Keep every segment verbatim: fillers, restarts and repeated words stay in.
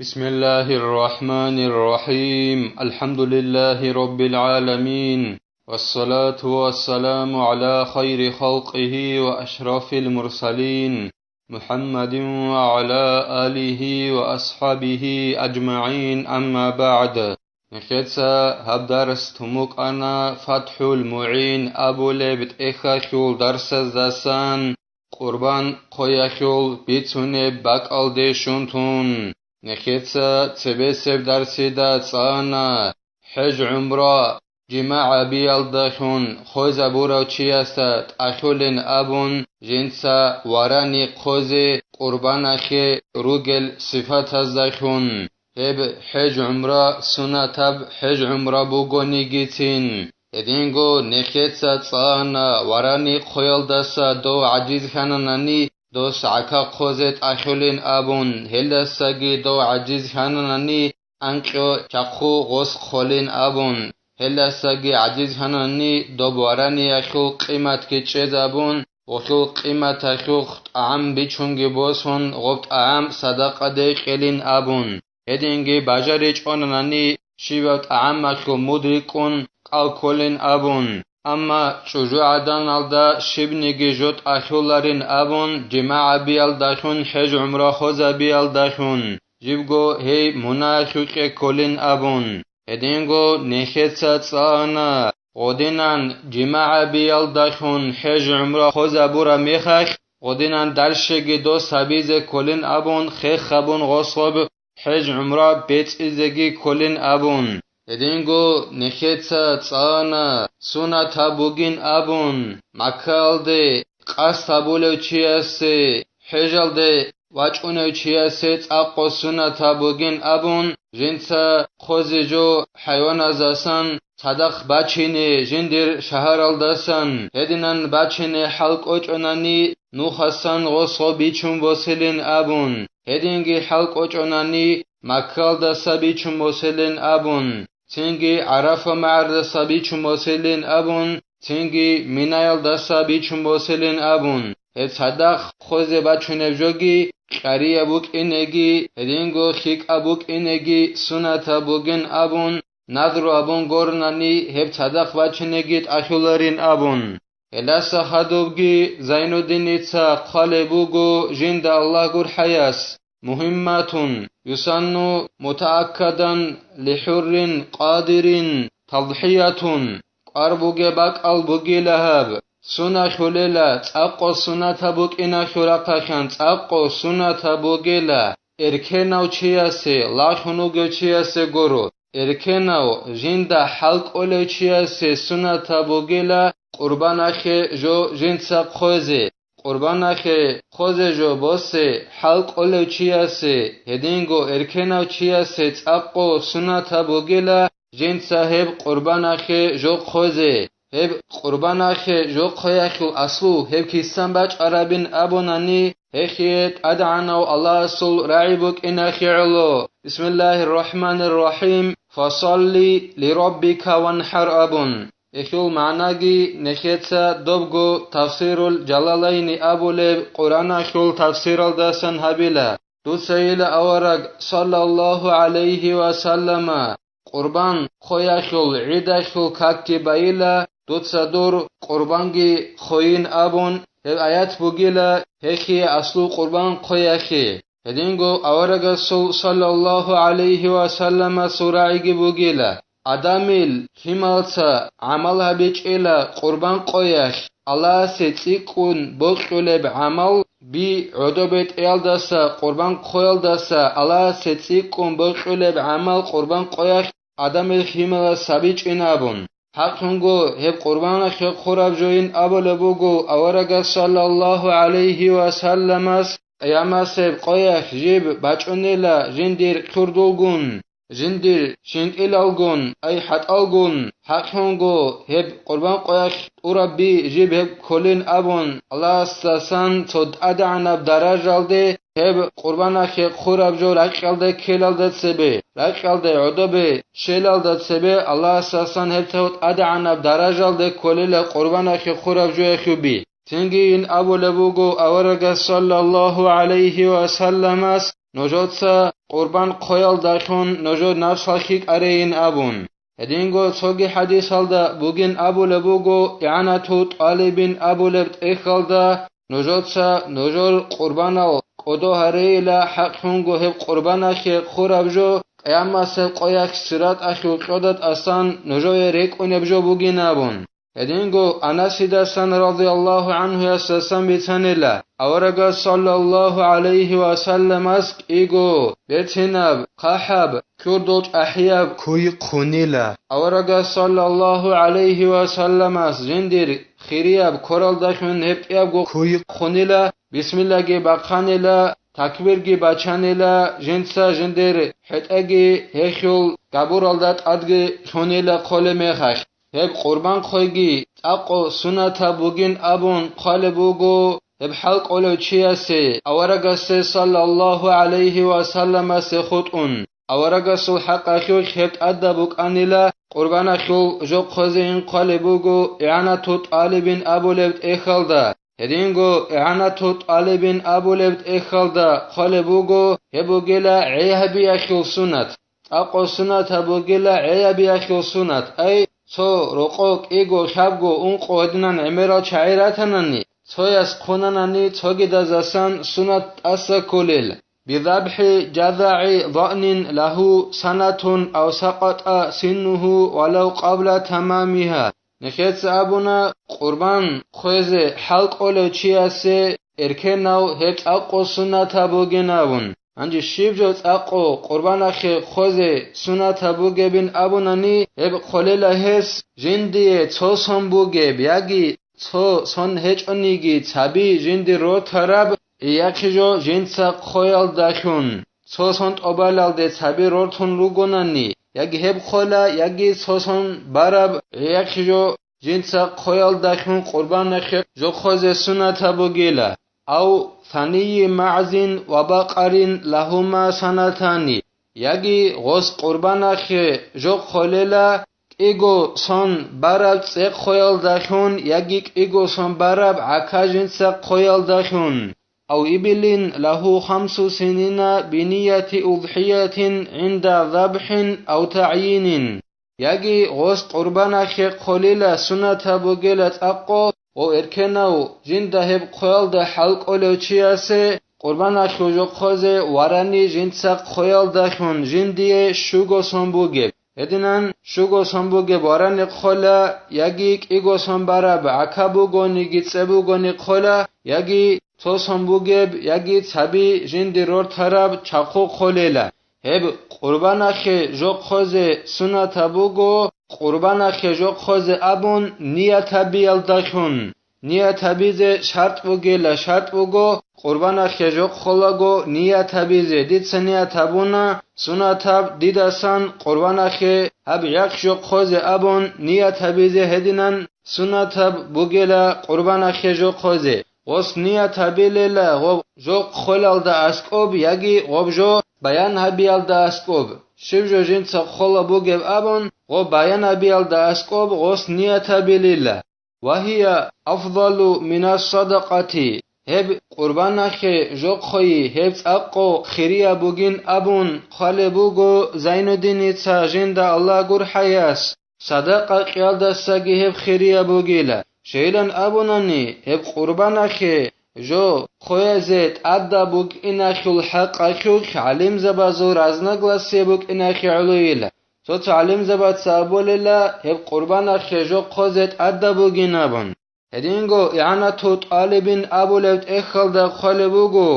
بسم الله الرحمن الرحيم. الحمد لله رب العالمين. والصلاة والسلام على خير خلقه وأشرف المرسلين محمد وعلى آله وأصحابه أجمعين، أما بعد. Нехеца гьаб дарс тумукъана ФатхӀул МугӀин абулеб тӀехьалъул дарсаздасан, къурбан хъвеялъул бицунеб бакӀалде щун тун. Нехеца цебесеб дарсида цӀана хӀеж-гӀумра жимагӀ гьабиялдалъун хвезабурав чиясда тӀахьулин абун, жинца варани хъвезе къурбаналъе ругел сифатаздалъун. Гьеб хӀеж-гӀумра сунатаб хӀеж-гӀумра бугонигицин. Гьединго нехеца цӀана варани хъвеялдаса дов гӀажизхьананани, дос гӀака хъвезе тӀахьулин абун, гьелдасаги дов гӀажизхьананани, анкьго чахъу гъос хъвалин абун, гьелдасаги гӀажизхьананани доб вараниялъул къиматги чӀезабун, гъолъул къиматалъухъ тӀагӀам бичунги босун, гъоб тӀагӀам садакъаде кьелин абун. Гьединги бажаричӀонанани, щибаб тӀагӀамалъул муд рикӀкӀун кӀал кколин абун, амма чӀужугӀаданалда щибниги жо тӀалъуларин абун, жимагӀ гьабиялдалъун хӀеж-гӀумра хвезабиялдалъун, жибго гьей мунагьалъукье кколин абун. Гьединго нехеца цӀана, гъодинан жимагӀ гьабиялдалъун хӀеж-гӀумра хвезабураб мехалъ, гъодинан дальшеги дос гьабизе кколин абун, хех гьабун гъос гъоб хӀеж-гӀумра бецӀизеги кколин абун. Гьединго нехеца цӀана сунат гьаб бугин абун, Маккаялде къасд гьабулев чиясе, хӀежалде вачӀунев чиясе цӀакъго сунат гьаб бугин абун, жинца хъвезе жо хӀайваназдасан цадахъ бачине жиндир шагьаралдасан, гьединан бачине хӀал кӀочӀонани, нухасан гъос гъоб бичун босилин абун, гьединги хӀал кӀочӀонани, Маккалдаса бичун босилин абун, цинги ГӀарафа магӀардаса бичун босилин абун, цинги Минаялдаса бичун босилин абун, гьеб цадахъ хъвезе бачунеб жоги, къарияб букӀинеги, гьединго хьикӀаб букӀинеги сунат гьаб бугин абун, надру гьабун горнани гьеб цадахъ бачинеги тӀахьуларин абун. Гьелдаса хадубги Зайнуддиница хъвалеб буго жинда Аллагь гурхӀаяс: مهمة يسن متأكدا لحر قادر تضحية. КӀвар бугеб бакӀал бугила гьаб, сунат гьабулела, цӀакъго сунат гьаб букӀиналъул рахъалъан цӀакъго сунат гьаб бугила, эркенав чиясе, лагълъун вугев чиясе гуро, эркенав жинда хӀал кӀолев чиясе сунат гьаб бугила къурбаналъе жо жинца хъвезе, къурбаналъе хъвезе жо босе хӀал кӀолев чиясе, гьединго эркенав чиясе цӀакъго сунат гьаб бугила жинца гьеб къурбаналъе жо хъвезе. Гьеб къурбаналъе жо хъвеялъул аслу гьеб кисан бачӀарабин абунани, гьехие ТӀадегӀанав Аллагьасул рагӀи букӀиналъе гӀоло. بسم الله الرحمن الرحيم. فصل لربك وانحر абун. Гьелъул магӀнаги нехеца добго Тафсирул Жалалайни абулеб Къуръаналъул тафсиралдасан гьабила. Дуцайила авараг, саллаллагьу гӀалайгьи ва саллама, къурбан хъвеялъул гӀидалъул какги байила, дуца дур къурбанги хъвейин абун, гьеб аят бугила гьехие аслу къурбан хъвеялъе. Гьединго аварагасул, саллаллагьу гӀалайгьи ва салламасул рагӀиги бугила: Адамил лъималца гӀамал гьабичӀила къурбан къоялъ, Аллагьасе цӀикӀкӀун бокьулеб гӀамал, би гӀодобетӀеялдаса къурбан къоялдаса Аллагьасе цӀикӀкӀун бокьулеб гӀамал къурбан къоялъ Адамил лъималас гьабичӀин абун. ХӀакълъунго гьеб къурбаналъе хъураб жойин абулеб буго аварагас саллаллагьу гӀалайгьи ва салламас, къиямасеб къоялъ жиб бачӀунела жиндир кьурдулгун, жиндир щинкӀилалгун, ай хӀатӀалгун, хӀакълъунго гьеб къурбан къоялъ тӀураб би жиб гьеб кколин абун, Аллагьасдасан цо тӀадегӀанаб даражалде гьеб къурбаналъе хъураб жо ракьалде ккелалда цебе, ракьалде гӀодобе щелалда цебе Аллагьасдасан гьеб цо тӀадегӀанаб даражалде кколила къурбаналъе хъураб жоялъул би. Цинги ин абулеб буго аварагас саллаллагьу гӀалайгьи ва салламас: нужеца къурбан хъвеялдалъун нужер напсал хьикъарейин абун. Гьединго цоги хӀадисалда бугин абулеб буго, игӀанату тӀалибин абулеб тӀехьалда нужеца нужер къурбанал кӀодо гьарейила, хӀакълъунго гьеб къурбаналъе хъураб жо къиямасеб къоялъ сираталъул кьода тӀасан нужее рекӀунеб жо бугин абун. Гьединго Анасидасан радияллагьу гӀанхуясдасан бицанила, аварагас саллаллагьу гӀалайгьи ва салламас кӀиго берцинаб, хъахӀаб, кьурдул чӀахӀияб куй хъунила. Аварагас саллаллагьу гӀалайгьи ва салламас жиндир хирияб квералдалъун гьеб кӀиябго куй хъунила, бисмиллаги бахъанила, такбирги бачанила, жинца жиндир хӀетӀеги гьелъул габуралда тӀадги лъунила хъолеб мехалъ. Гьеб къурбан хъвейги цӀакъго сунатаб бугин абун хъвалеб буго гьеб хӀалкӀолев чиясе, аварагасде саллаллагьу гӀалайгьи ва салламасе хутӀун. Аварагасул хӀакъалъулъ гьеб тӀадаб букӀанила, къурбаналъул жо хъвезе ин хъвалеб буго игӀанату тӀалибин абулеб тӀехьалда. Гьединго игӀанату тӀалибин абулеб тӀехьалда хъвалеб буго гьеб бугила гӀей гьабиялъул сунат. ЦӀакъго сунатаб бугила гӀей гьабиялъул сунат, ай, цо, рокъо, кӀиго, лъабго, ункъо гьединан гӀемерал чагӀи ратанани, цояс хъунанани цогидазасан сунат тӀаса кколел. بذبح جذع ضأن له سنة أو سقط سنه ولو قبل تمامها. Нехеца абуна, къурбан хъвезе хӀалкӀолев чиясе эркенав гьеб цӀакъго сунатаб бугин абун. Гьанже щиб жо цӀакъго къурбанахъе хъвезе сунатаб бугебин абунани, гьеб хъолела гьес жиндие цо сон бугеб яги цо сон гьечӀониги цаби жиндир рортараб, яхъе жо жинца хъвеялдалъун, цо сон тӀобалалде цаби рортун ругонани, яги гьеб хъола, яги цо сон бараб, яхъе жо жинца хъвеялдалъун къурбанахъе жо хъвезе сунатаб бугила, أو ثني معز وبقر لهما سنتان, яги гъос къурбанахъе жо хъолела, кӀиго сон бараб цӀехъоялдалъун яги кӀиго сон бараб гӀака жинца хъоялдалъун, أو إبل له خمس سنين بنية أضحية عند ذبح أو تعيين, яги гъос къурбанахъе хъолила сунатаб бугела цӀакъго, ва эркенав жинда гьеб хъоялда хӀалкӀолев чиясе къурбанахъе жо хъвезе варани жинца хъоялдалъун жиндие щуго сон бугеб. Гьединан щуго сон бугеб варани хъола, яги кӀиго сон бараб гӀака бугониги цӀе бугони хъола, яги цо сон бугеб, яги цаби жиндир рортараб чахъу хъолела. Гьеб къурбанахъе жо хъвезе сунатаб буго, къурбанахъе жо хъвезе абун ният гьабиялдалъун. Ният гьабизе шартӀ бугела, шартӀ буго, къурбанахъе жо хъолаго ният гьабизе. Дица ният гьабуна, сунатаб дидасан къурбанахъе гьаб гӀехъ жо хъвезе абун ният гьабизе гьединан сунатаб бугела къурбанахъе жо хъвезе. Гъос ният гьабилела гъоб жо хъолалда аскӀоб яги гъоб жо баян гьабиялда аскӀоб. Щиб жо жинца хъола бугеб абун, гъоб баян гьабиялда аскӀоб гъос ният гьабилила. وهي أفضل من الصدقة. Гьеб къурбанахъе жо хъойи гьеб цӀакъго хирияб бугин абун хъвалеб буго Зайнуддиница жинда Аллагь гурхӀаяс. Садакъа кьиялдасаги гьеб хирияб бугила. Щайилан абунани, гьеб къурбанахъе жо хъоязе тӀадаб букӀинахъул хӀакъалъулъ гӀалимзабазул разногласие букӀинахъе гӀолойила. Цо-цо гӀалимзабаца абулела, гьеб къурбанахъе жо хъозе тӀадаб бугин абун. Гьединго игӀанату тӀалибин абулеб тӀехьалда хъвалеб буго,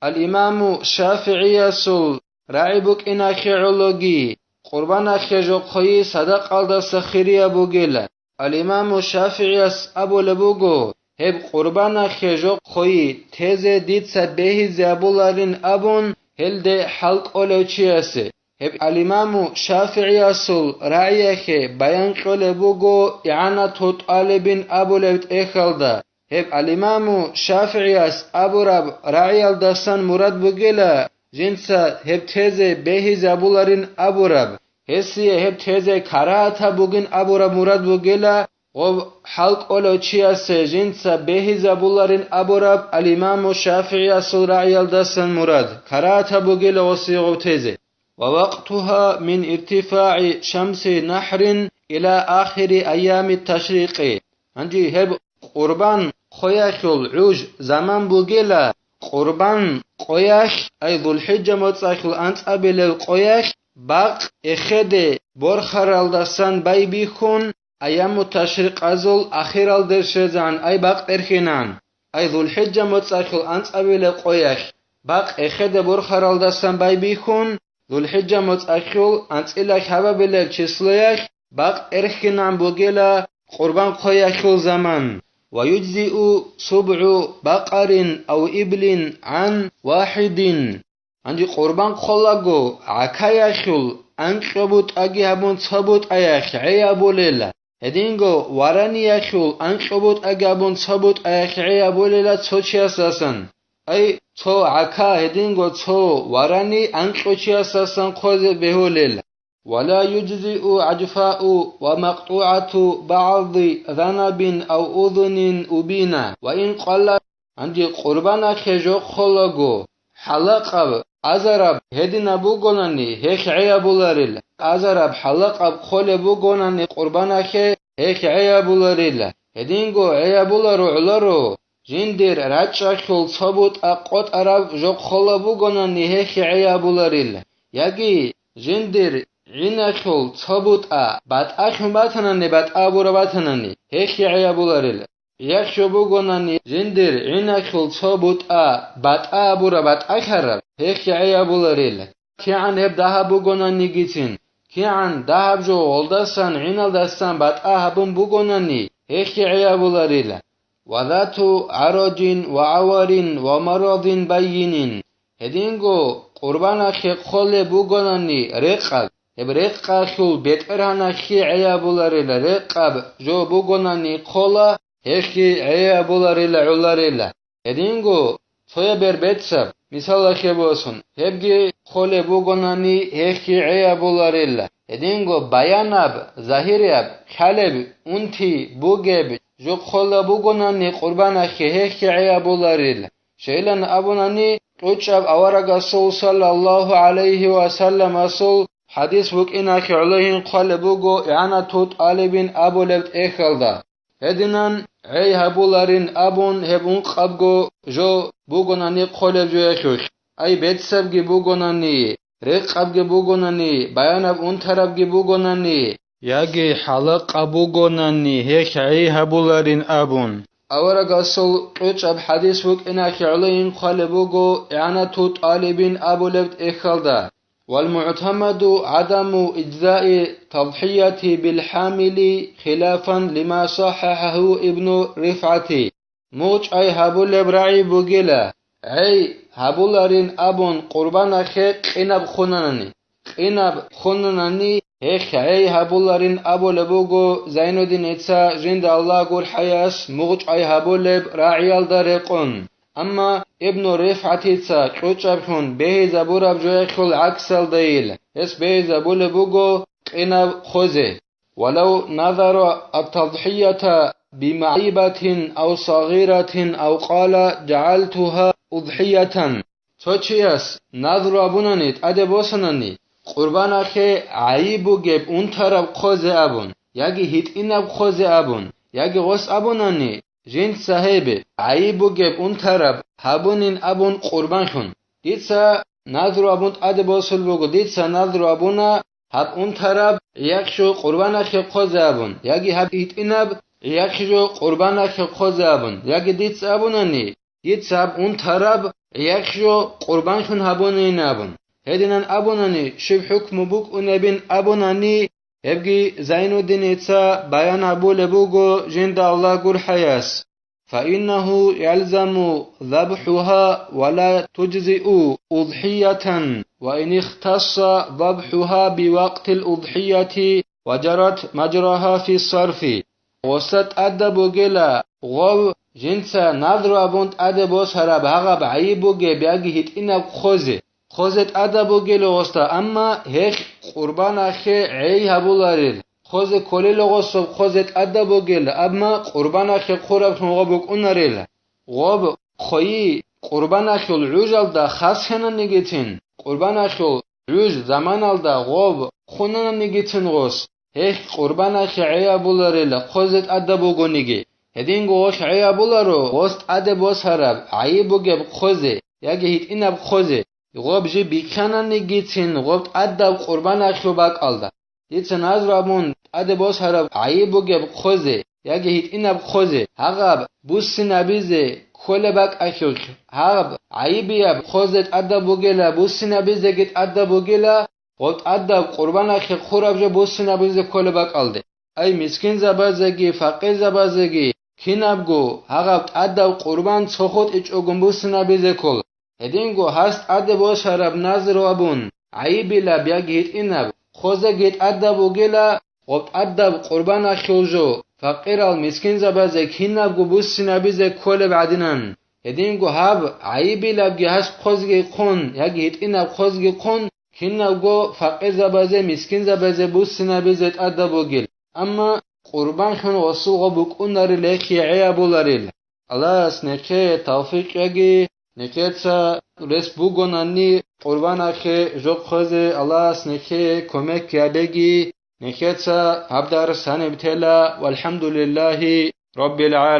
ал-Имаму ШафигӀиясул рагӀи букӀинахъе гӀологи, къурбанахъе жо хъойи садакъалдаса хирияб бугила. Ал-Имаму ШафигӀияс абулеб буго, гьеб къурбанахъе жо хъойи тезе дица бегьизе абуларин абун, гьелде хӀалкӀолев чиясе. Гьеб ал-Имаму ШафигӀиясул рагӀиялъе баян кьолеб буго игӀанату тӀалибин абулеб тӀехьалда. Гьеб ал-Имаму ШафигӀияс абураб рагӀиялдасан мурад бугела, жинца гьеб тезе бегьизабуларин абураб, гьесие гьеб тезе карагьатаб бугин абураб мурад бугела, Гъоб хӀал кӀолев чиясе жинца бегьизабуларин абураб ал-Имаму ШафигӀиясул рагӀиялдасан мурад, карагьатаб бугила гъосие гъоб тезе. Ва вакътугьа мин иртифагӀи шамси нахӀрин ила ахири айями ташрикъи. Гьанже гьеб къурбан хъоялъул гӀуж заман бугила, къурбан къоялъ, ай ЗулхӀиджа моцӀалъул анцӀабилеб къоялъ, бакъ эхеде борхаралдасан байбихьун, айяму ташрикъазул ахиралде щвезегӀан, ай бакъ эрхинан, ай ЗулхӀиджа моцӀалъул анцӀабилеб къоялъ, бакъ эхеде борхаралдасан байбихьун, ЗулхӀиджа моцӀалъул анцӀила хабабилеб числоялъ бакъ эрхинан бугила къурбан хъоялъул заман. Ва юджзиу субгӀу бакъарин ав иблин гӀан вахӀидин. Гьанже къурбан хъолаго гӀакаялъул анкьго бутӀаги гьабун цо бутӀаялъ гӀей абулела. Гьединго вараниялъул анкьго бутӀаги гьабун цо бутӀаялъ гӀей абулела цо чиясдасан. Ай, цо гӀака, гьединго цо варани анкьго чиясдасан хъозе бегьулел. Ва ла юджзиу гӀажфау ва макътӀугӀату багӀди занабин ав удунин убина ва ин къалла. Гьанже къурбанахъе жо хъолаго, хӀалакъаб, азараб гьединаб бугонани, гьехь гӀей абуларил, азараб, хӀалакъаб хъолеб бугонани къурбанахъе, гьехь гӀей абуларил. Гьединго гӀей абуларо гӀоларо, жиндир рачӀчӀалъул цо бутӀа къотӀараб жо хъолеб бугонани, гьехь гӀей абуларил. Яги жиндир гӀиналъул цо бутӀа батӀалъун батанани, батӀа абураб батанани, гьехь гӀей абуларил. Яхь жо бугонани, жиндир гӀиналъул цо бутӀа батӀа абураб батӀалъараб, гьехь гӀей абуларил. КигӀан гьеб дагьаб бугонанигицин, кигӀан дагьаб жо гъолдасан гӀиналдасан батӀа гьабун бугонани, гьехь гӀей абуларил. Ва зату гӀараджин ва гӀаварин ва марадин байинин. Гьединго къурбанахъе хъолеб бугонани рекъаб, гьеб рекъалъул бетӀергьанахъе гӀей абуларила, рекъаб жо бугонани хъола, гьехье гӀей абуларила гӀоларила. Гьединго цояб бер бецаб, мисалалъе босун, гьебги хъолеб бугонани, гьехье гӀей абуларила. Гьединго баянаб, загьирияб, хъалеб, унти бугеб жо хъолеб бугонани къурбанахъе, гьехье гӀей абуларила. Щайилан абунани, кьучӀаб аварагасул саллаллагьу гӀалайгьи ва салламасул хӀадис букӀиналъе гӀоло гьин хъвалеб буго ИгӀанату тӀалибин абулеб тӀехьалда. Гьединан гӀей гьабуларин абун гьеб ункъабго жо бугонани хъолеб жоялъулъ, ай бецабги бугонани, рекъабги бугонани, баянаб унтарабги бугонани, яги хӀалакъаб бугонани, гьехь гӀей гьабуларин абун. Аварагасул кьучӀаб хӀадис букӀиналъе гӀоло гьин хъвалеб буго ИгӀанату тӀалибин абулеб тӀехьалда. والمعتمد عدم إجزاء التضحية بالحامل خلافا لما صححه ابن رفعة. МугъчӀай гьабулеб рагӀи бугила, гӀей гьабуларин абун къурбанахъе къинаб хунанани. Къинаб хунанани гьехь гӀей гьабуларин абулеб буго Зайнуддиница жинда Аллагь гурхӀаяс мугъчӀай гьабулеб рагӀиялда рекъон. Амма Ибну РифгӀатица кьучӀаблъун бегьизабураб жоялъул гӀаксалдайил, гьес бегьизабулеб буго къинаб хъозе. ولو نذر التضحية بمعيبة أو صغيرة أو قال جعلتها أضحية. Цо чияс назру абунани, тӀаде босанани, къурбанахъе гӀайиб бугеб унтараб хъозе абун, яги гьитӀинаб хъозе абун, яги гъос абунани, жинца гьеб гӀайиб бугеб унтараб гьабунин абун къурбанлъун. Дица назру абун тӀаде босулеб буго, дица назру абуна гьаб унтараб гӀияхъ жо къурбанахъе хъозе абун, яги гьаб гьитӀинаб гӀияхъ жо къурбанахъе хъозе абун, яги дица абунани, дица гьаб унтараб гӀияхъ жо къурбанлъун гьабунин абун. Гьединан абунани, щиб хӀукму букӀунебин абунани, гьебги Зайнуддиница баян гьабулеб буго жинда Аллагь гурхӀаяс. فإنه يلزم ذبحها ولا تجزئ أضحية، وإن اختص ذبحها بوقت الأضحية وجرت مجراها في الصرف. Гъосда тӀадаб бугела гъов жинца назру абун тӀаде босараб гьагъаб гӀайиб бугеб яги гьитӀинаб хъозе. Хъозе тӀадаб бугела гъосда, амма гьелъ къурбанахъе гӀей гьабуларел. хъозе кколел гъособ хъозе тӀадаб бугел, амма къурбанахъе хъураблъун гъоб букӀунарел. Гъоб хъойи къурбанахъул гӀужалда хас хьананигицин, къурбанахъул гӀуж заманалда гъоб хъунананигицин гъос, гьелъ къурбанахъе гӀей абуларел хъозе тӀадаб бугониги, гьединго гъолъ гӀей абуларо гъос тӀаде босараб гӀайиб бугеб хъозе яги гьитӀинаб хъозе, гъоб жиб бихьананигицин гъоб тӀадаб къурбанахъе бакӀалда. Дица назру абун, тӀаде босараб гӀайиб бугеб хъозе яги гьитӀинаб хъозе гьагъаб буссинабизе кколеб бакӀалъулъ, гьаб гӀайибияб хъозе тӀадаб бугела, буссинабизеги тӀадаб бугела, гъоб тӀадаб къурбанахъе хъураб жо буссинабизе кколеб бакӀалде. Ай, мискинзабазеги факъирзабазеги кинабго гьагъаб тӀадаб къурбан цо хутӀичӀогун буссинабизе ккола. Гьединго гьас тӀаде босараб назру абун, гӀайибилаб яги гьитӀинаб хъозеги тӀадаб бугела, гъоб тӀадаб къурбанахъул жо факъирал мискинзабазе кинабго буссинабизе кколеб гӀадинан. Гьединго гьаб гӀайибилабги гьас хъозги хъун яги гьитӀинаб хъозги хъун, кинабго факъирзабазе, мискинзабазе буссинабизе тӀадаб бугел, амма къурбанлъун гъосулго букӀунарел гьелъие гӀей абуларел. Аллагьас нехее тавфикъ яги, нехеца рес бугонани къурбанахъе жо хъозе Аллагьас нехее кумек гьабеги, нехеца гьаб дарс гьаниб тела, валхӀамдулиллагьи раббил гӀаламин.